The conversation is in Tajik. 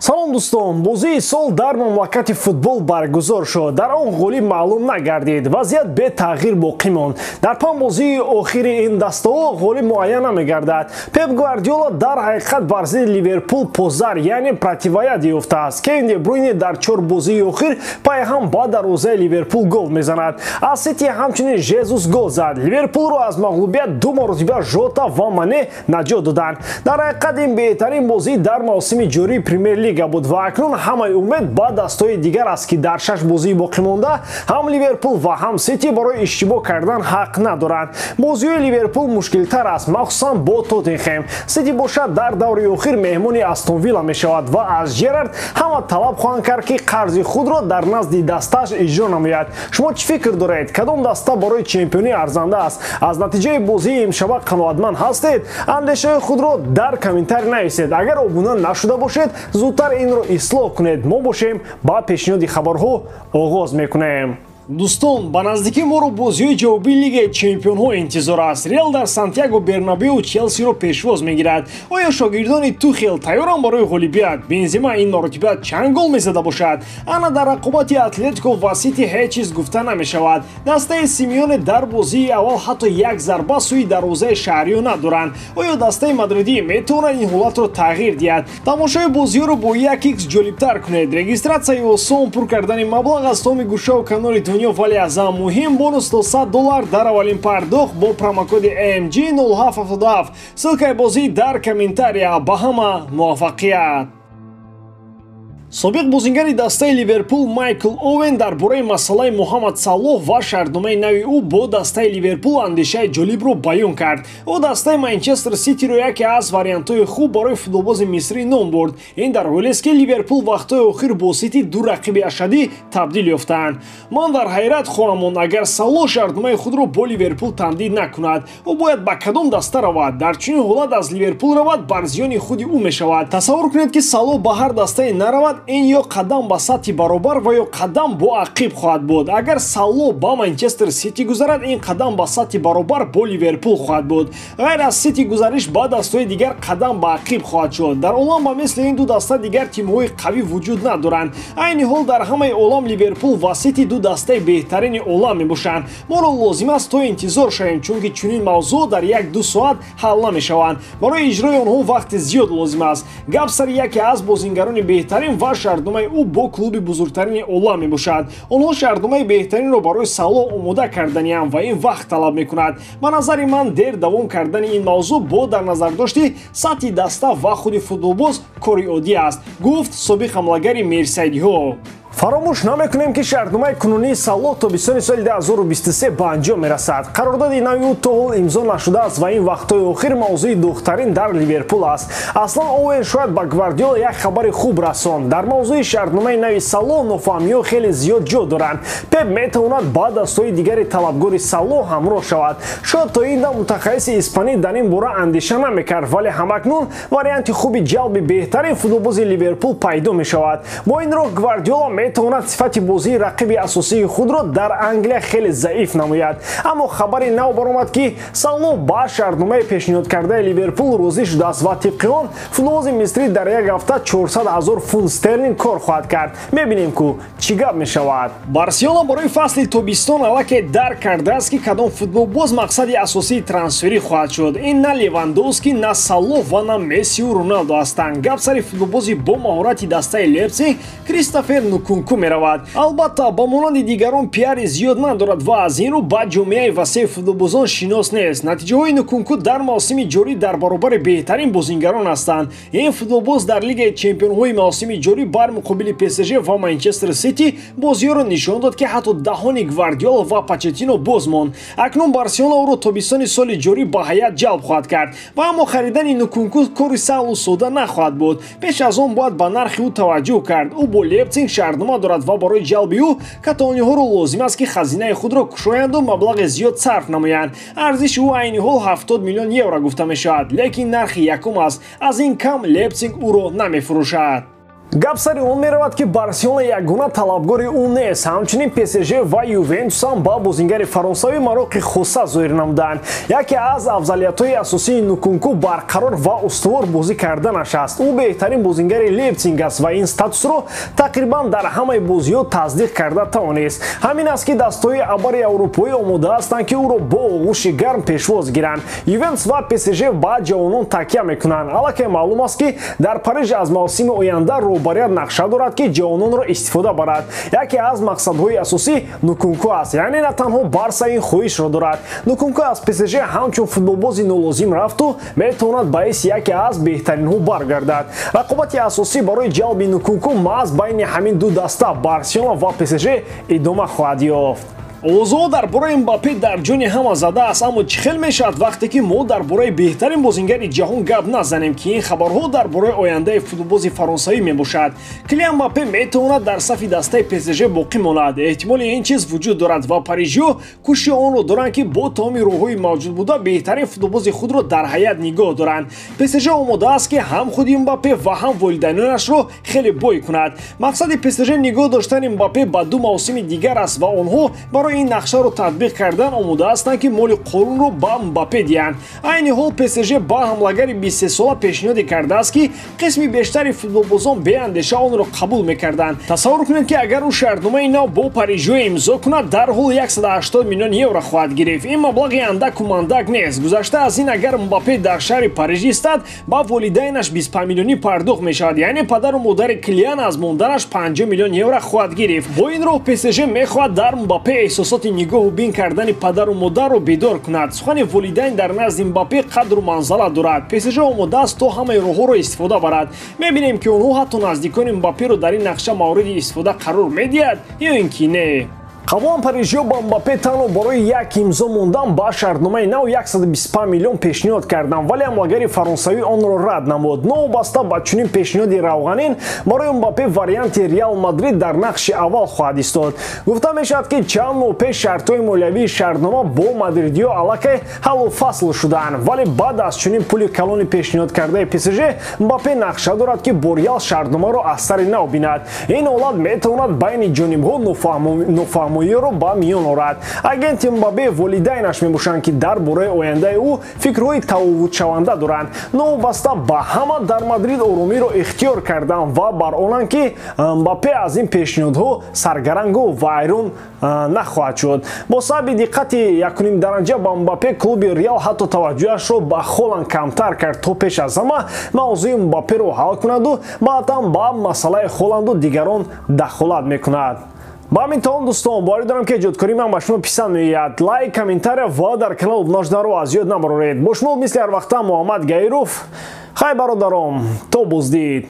Салом дӯстон, бозии сол дар мамлакати футбол баргузор шуд. Дар он ғолиб маълум нагардид. Вазъият бетағйир боқӣ монд. Дар панҷ бозии охири ин дастаҳо ғолиб муайян намегардад. Пеп Гвардиола дар ҳақиқат бар зидди Ливерпул позар, яъне противояд ёфтааст. Кевин Де Брюйне дар чор бозии охир пайҳам ба дарвозаи Ливерпул гол мезанад. Аз Сити ҳамчунин Жезус гол зад. Ливерпулро аз мағлубият ду маротиба Жота ва Мане наҷот доданд. Дар ҳақиқат ин беҳтарин бозӣ дар мавсими ҷории Премер Лига буд ва акнун ҳамаи умед ба дастҳои дигар аст, ки дар шаш бозии боқимонда ҳам Ливерпул ва ҳам Сити барои иштибоҳ кардан ҳақ надоранд. Бозиҳои Ливерпул мушкилтар аст, махсусан бо Тоттенхем. Сити бошад дар даври охир меҳмони Астон Вилла мешавад ва аз Жерард ҳама талаб хоҳанд кард, ки қарзи худро дар назди дастааш иҷро намояд. Шумо чӣ фикр доред? Кадом даста барои чемпионӣ арзанда аст? Аз натиҷаи бозии имшаба қаноатманд ҳастед? Андешаҳои худро дар комментарий нависед. Агар обуна нашуда бошед, зудтар инро ислоҳ кунед. Мо бошем ба пешниҳоди хабарҳо оғоз мекунем. Дӯстон, ба наздикӣ моро бозиҳои ҷавобии Лигаи чемпионҳо интизор аст. Реал дар Сантьяго Бернабеу Челсиро пешвоз мегирад. Оё шогирдони Тухел тайёранд барои ғолибият? Бензема ин маротиба чанд гол мезада бошад? Ана дар рақобати Атлетико ва Сити ҳеҷ чиз гуфта намешавад. Дастаи Симеоне дар бозии аввал ҳатто як зарба сӯи дарвозаи шаҳриё надоранд. Оё дастаи мадридӣ метавонад ин ҳолатро тағйир диҳад? Тамошои бозиҳоро бо 1x ҷолибтар кунед. Регистратсияи осон, пур кардани маблағ аз томи гӯшаву канори дунё, вале аз ҳам муҳим бонус то $100 дар аввалин пардохт бо промокоди AMG0777. Ссылкаи бозӣ дар комментария. Ба ҳама муваффақият! Собиқ бозингари дастаи Ливерпул Майкл Оуэн дар бораи масъалаи Муҳаммад Салоҳ ва шартномаи нави ӯ бо дастаи Ливерпул андешаи ҷолибро баён кард. Ӯ дастаи Манчестер Ситиро яке аз вариантҳои хуб барои футболбози мисрӣ ном бурд. Ин дар ҳолест, ки Ливерпул вақтҳои охир бо Сити ду рақиби ашаддӣ табдил ёфтаанд. Ман дар ҳайрат хоҳам монд, агар Салоҳ шартномаи худро бо Ливерпул тамдид накунад. Ӯ бояд ба кадом даста равад? Дар чунин ҳолат аз Ливерпул равад, бар зиёни худи ӯ мешавад. Тасаввур кунед, ки Салоҳ ба ҳар дастае наравад, ин ё қадам ба сатҳи баробар ва ё қадам бо ақиб хоҳад буд. Агар Салоҳ ба Манчестер Сити гузарад, ин қадам ба сатҳи баробар бо Ливерпул хоҳад буд. Ғайр аз Сити гузариш ба дастҳои дигар қадам ба ақиб хоҳад шуд. Дар олам ба мисли ин ду даста дигар тимҳои қавӣ вуҷуд надоранд. Айни ҳол дар ҳамаи олам Ливерпул ва Сити ду дастаи беҳтарини олам мебошанд. Моро лозим аст то интизор шавем, чунки чунин мавзӯъ дар як-ду соат ҳал намешаванд. Барои иҷрои онҳо вақти зиёд лозим аст. Гап сари яке аз бозингарони беҳтарин ва шартномаи ӯ бо клуби бузургтарини олам мебошад. Онҳо шартномаи беҳтаринро барои Салоҳ омода карданианд ва ин вақт талаб мекунад. Ба назари ман, дер давом кардани ин мавзӯъ бо дар назардошти сатҳи даста ва худи футболбоз кори оддӣ аст, гуфт собиқ ҳамлагари мерсайдиҳо. Фаромӯш намекунем, ки шартномаи кунунии Салоҳ то бистони соли 2023 ба анҷом мерасад. Қарордоди нави ӯ то ҳол имзо нашудааст ва ин вақтҳои охир мавзӯи духтарин дар Ливерпул аст. Аслан Оуэн шояд ба Гвардиола як хабари хуб расонд. Дар мавзӯи шартномаи нави Салоҳ нофаҳмиҳо хеле зиёд ҷо доранд. Пеп метавонад ба дастҳои дигари талабгори Салоҳ ҳамроҳ шавад. Шояд то ин дам мутахассиси испанӣ дар ин бора андеша намекард, вале ҳамакнун варианти хуби ҷалби беҳтарин футболбози Ливерпул пайдо мешавад. Бо ин роҳ Гвардиола метавонад сифати бозии рақиби асосии худро дар Англия хеле заиф намояд. Аммо хабари нав баромад, ки Салоҳ ба шартномаи пешниҳодкардаи Ливерпул розӣ шудааст ва тибқи он футболбози мисрӣ дар як ҳафта 400 ҳазор фунт стерлинг кор хоҳад кард. Мебинем, ку чӣ гап мешавад. Барселона барои фасли тобистон аллакай дарк кардааст, ки кадом футболбоз мақсади асосии трансферӣ хоҳад шуд. Ин на Левандовски, на Салоҳ ва на Мессиу Роналдо ҳастанд. Гап сари футболбози бо маҳорати дастаи Лейпсиг Кристофер Нкунку меравад. Албатта, ба монанди дигарон пиари зиёд надорад ва аз ин рӯ ба ҷомеаи васеи футболбозон шинос нест. Натиҷаҳои Нкунку дар мавсими ҷорӣ дар баробари беҳтарин бозингарон ҳастанд. Ин футболбоз дар Лигаи чемпионҳои мавсими ҷорӣ бар муқобили ПСЖ ва Манчестер Сити бозиҳоро нишон дод, ки ҳатто даҳони Гвардиола ва Почеттино боз монд. Акнун Барселона ӯро тобистони соли ҷорӣ ба ҳайат ҷалб хоҳад кард ва аммо харидани Нкунку кори саҳлу сода нахоҳад буд. Пеш аз он бояд ба нархи ӯ таваҷҷӯҳ кард. Ӯ бо Лейпсиг шартнома дорад ва барои ҷалби ӯ каталониҳоро лозим аст, ки хазинаи худро кушоянду маблағи зиёд сарф намоянд. Арзиши ӯ айни ҳол 70 миллион евро гуфта мешавад, лекин нархи якум аст. Аз ин кам Лейпсиг ӯро намефурӯшад. Гап сари он меравад, ки Барселона ягона талабгори ӯ нест. Ҳамчунин ПСЖ ва Ювентус ҳам ба бозингари фаронсавӣ мароқи хоса зоҳир намуданд. Яке аз афзалиятҳои асосии Нкунку барқарор ва устувор бозӣ карданаш аст. Ӯ беҳтарин бозингари Лейпсинг аст ва ин статусро тақрибан дар ҳамаи бозиҳо тасдиқ карда тавонист. Ҳамин аст, ки дастҳои абари аврупоӣ омода ҳастанд, ки ӯро бо оғӯши гарм пешвоз гиранд. Ювентус ва ПСЖ ба ҷавонон такя мекунанд. Аллакай маълум аст, ки дар Париж аз мавсими оянда роҳбарият нақша дорад, ки ҷавононро истифода барад. Яке аз мақсадҳои асосӣ Нкунку аст, яъне на танҳо Барса ин хоҳишро дорад. Нкунку аз ПСЖ ҳамчун футболбози нолозим рафту метавонад ба ҳайси яке аз беҳтаринҳо баргардад. Рақобати асосӣ барои ҷалби Нкунку маҳз байни ҳамин ду даста Барселона ва ПСЖ идома хоҳад ёфт. Овозҳо дар бораи Мбаппе дар ҷони ҳама зада аст, аммо чӣ хел мешавад вақте ки мо дар бораи беҳтарин бозингари ҷаҳон гап назанем, ки ин хабарҳо дар бораи ояндаи футболбози фаронсавӣ мебошад. Килиан Мбаппе метавонад дар сафи дастаи ПСЖ боқӣ монад. Эҳтимоли ин чиз вуҷуд дорад ва парижиҳо кӯшиши онро доранд, ки бо тамоми роҳҳои мавҷуд буда беҳтарин футболбози худро дар ҳайат нигоҳ доранд. ПСЖ омода аст, ки ҳам худи Мбаппе ва ҳам волидайнонашро хеле бой кунад. Мақсади ПСЖ нигоҳ доштани Мбаппе ба ду мавсими дигар аст ва онҳо барои ин нақшаро татбиқ кардан омода ҳастанд, ки моли қонунро ба Мбаппе диҳанд. Айни ҳол ПСЖ ба ҳамлагари 23сола пешниҳоде кардааст, ки қисми бештари футболбозон беандеша онро қабул мекарданд. Тасаввур кунед, ки агар ӯ шартномаи нав бо парижиҳо имзо кунад, дарҳол 180 миллион евро хоҳад гирифт. Ин маблағи андаку мандак нест. Гузашта аз ин, агар Мбаппе дар шаҳри Париж истад, ба волидайнаш 25 миллионӣ пардохт мешавад, яъне падару модари Килиан аз монданаш 50 миллион евро хоҳад гирифт. Бо ин роҳ ПСЖ мехоҳад дар Мбаппе эҳсосоти нигоҳу бин кардани падару модарро бедор кунад. Сухани волидайн дар назди Мбаппе қадру манзалат дорад. ПСЖ омода аст то ҳамаи роҳҳоро истифода барад. Мебинем, ки онҳо ҳатто наздикони Мбапперо дар ин нақша мавриди истифода қарор медиҳад ё ин ки не. Қаблан парижиҳо ба Мбаппе танҳо барои як имзо мондан ба шартномаи нав 125 миллион пешниҳод карданд, вале ҳамлагари фаронсавӣ онро рад намуд. Новобаста ба чунин пешниҳоди равғанин, барои Мбаппе варианти Реал Мадрид дар нақши аввал хоҳад истод. Гуфта мешавад, ки чанд моҳ пеш шартҳои молиявии шартнома бо мадридиҳо аллакай ҳаллу фасл шудаанд, вале баъд аз чунин пули калони пешниҳод кардаи ПСЖ Мбаппе нақша дорад, ки бо Реал шартномаро аз сари нав бинад. Ин ҳолат метавонад байни ҷонибҳо нофаҳмоиро ба миён орад. Агенти Мбаппе волидайнаш мебошанд, ки дар бораи ояндаи ӯ фикрҳои тафовутшаванда доранд. Новобаста ба ҳама дар Мадрид оромиро ихтиёр карданд ва бар онанд, ки Мбаппе аз ин пешниҳодҳо саргарангу вайрон нахоҳад шуд. Бо сабаби диққати якуним дараҷа ба Мбаппе клуби Реал ҳатто таваҷҷӯҳашро ба Холанд камтар кард, то пеш аз ҳама мавзӯи Мбапперо ҳал кунаду баъдан ба масъалаи Холанду дигарон дахолат мекунад. Ба ҳамин тамом, дӯстон, боварӣ дорам, ки эҷодкории ман ба шумо писанд меояд. Лайк, комментария ва дар канал обуна шуданро аз ёд набароред. Бо шумо мисли ҳар вақта Муҳаммад Гаиров. Хай, бародаром, то боздид.